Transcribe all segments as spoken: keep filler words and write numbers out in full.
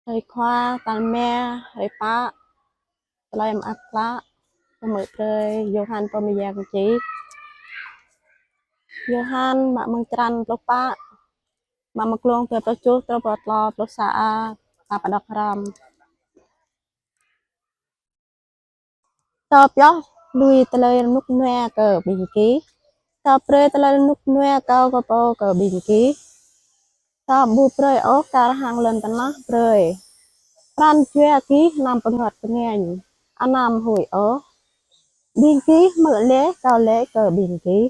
Hrơi Khua tal rơma, hrơi pă, tơlơi mơak klă, pơmơ̆ brơi Yôhan pô mơyang čih. Yôhan mă mơ̆ng črăn pluh pă, mă mơ̆ng glông dua pluh tơjuh truh pơ klâo pluh sa a, ta pơđok hrŏm. Tơ pioh lui tơlơi rơnŭk rơnua kơ ƀing gih. Tơ brơi tơlơi rơnŭk rơnua kâo kơ pô kơ ƀing gih. Tơ ƀu brơi ôh kar hăng lŏn tơnah brơi. Pran jua gih anăm pơngơ̆t pơngañ, anăm huĭ ôh. Ƀing gih hmư̆ laih kâo laĭ kơ ƀing gih,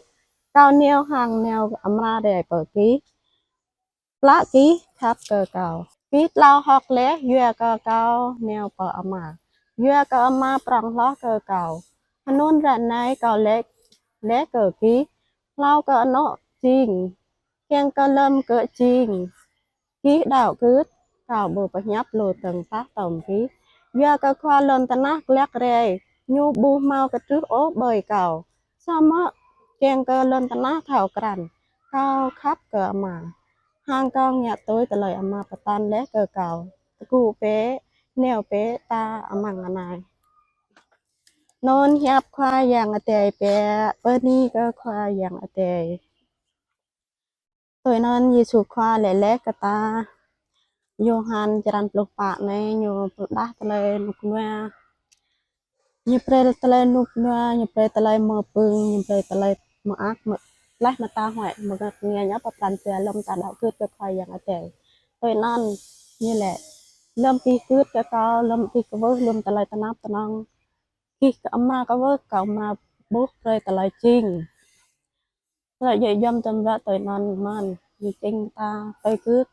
kâo nao hăng nao amra rai pơ gih. Klă gih khăp kơ kâo. Gih tlao hơ̆k laih yua kơ kâo nao pơ Ama, yua kơ Ama prŏng hloh kơ kâo. Anŭn ră anai kâo laĭ laih kơ gih, hlâo kơ anŏ jing, kiăng kơ lơ̆m gơ̆ jing, gih đaŏ gưt. Kâo ƀu pơhiăp lu dơ̆ng tah tŏm gih, yua kơ khua lŏn tơnah glăk rai, ñu ƀu hmâo kơtrưh ôh ƀơi kâo. Samơ̆ kiăng kơ lŏn tơnah thâo krăn kâo khăp kơ Ama, hăng kâo ngă tui tơlơi Ama pơtăn laih kơ kâo. Tơgŭ bĕ, nao bĕ ta amăng anai. Anŭn hiăp Khua Yang Adai bĕ. Bơni kơ Khua Yang Adai. Tui anŭn Yêsu Khua laĭ laih kơ ta, Yôhan črăn pluh pă anai, ñu pơrơđah tơlơi rơnŭk rơnua. Ñu brơi tơlơi rơnŭk rơnua, ñu brơi tơlơi mơ̆ pưng, ñu brơi tơlơi mơak, mơ̆ laih mơta huăi, mơngăt ngă ñă pơpran jua lơ̆m ta đaŏ gưt kơ Khua Yang Adai. Tui anŭn ñu laĭ, lơ̆m gih gưt kơ kâo, lơ̆m gih kwưh, lơ̆m tơlơi tơnap tơnŏng gih kơ Ama kwưh, kâo Ama ƀuh brơi tơlơi jing. Tơlơi djơ̆ djŏm tơm ră tui anŭn mơ̆n, ñu čing ta tui gưt,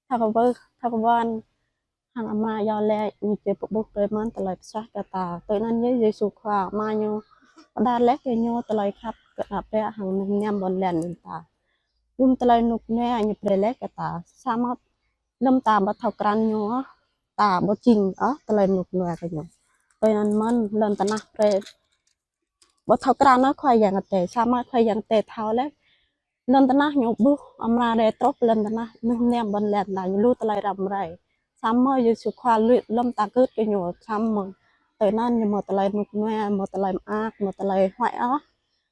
thâo kwưh, thâo kwưh, hăng Ama yơh laĭ, ñu či pơƀuh brơi mơ̆n tơlơi pơsuaih kơ ta. Tui anŭn yơh Yêsu Khua Ama ñu pơđar laih kơ ñu tơlơi khăp kơ ană bă hăng mơ̆ng ñam ƀôn lan ƀing ta. Yua tơlơi rơnŭk rơnua ñu brơi laih kơ ta. Samơ̆ lơ̆m ta ƀu thâo krăn ñu ôh, ta ƀu jing ôh tơlơi rơnŭk rơnua kơ ñu. Tui anŭn mơ̆n lŏn tơnah brơi ƀu thâo krăn ôh Khua Yang Adai, samơ̆ Khua Yang Adai thâo laih. Lŏn tơnah ñu ƀuh amra rai truh lŏn tơnah mơ̆ng ñam ƀôn lan ta, ñu lu tơlơi răm rai. Samơ̆ Yêsu Khua lui lơ̆m ta gưt kơ ñu, samơ̆ tui anŭn ñu mơ̆ tơlơi rơnŭk rơnua, mơ̆ tơlơi mơak, mơ̆ tơlơi huăi ôh.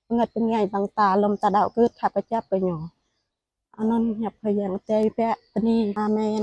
Bơngăt bơngañ ƀing ta lơ̆m ta đaŏ gưt khăp kơjăp kơ ñu. Anŭn hiăp Khua Yang Adai bĕ. Bơni. Amen.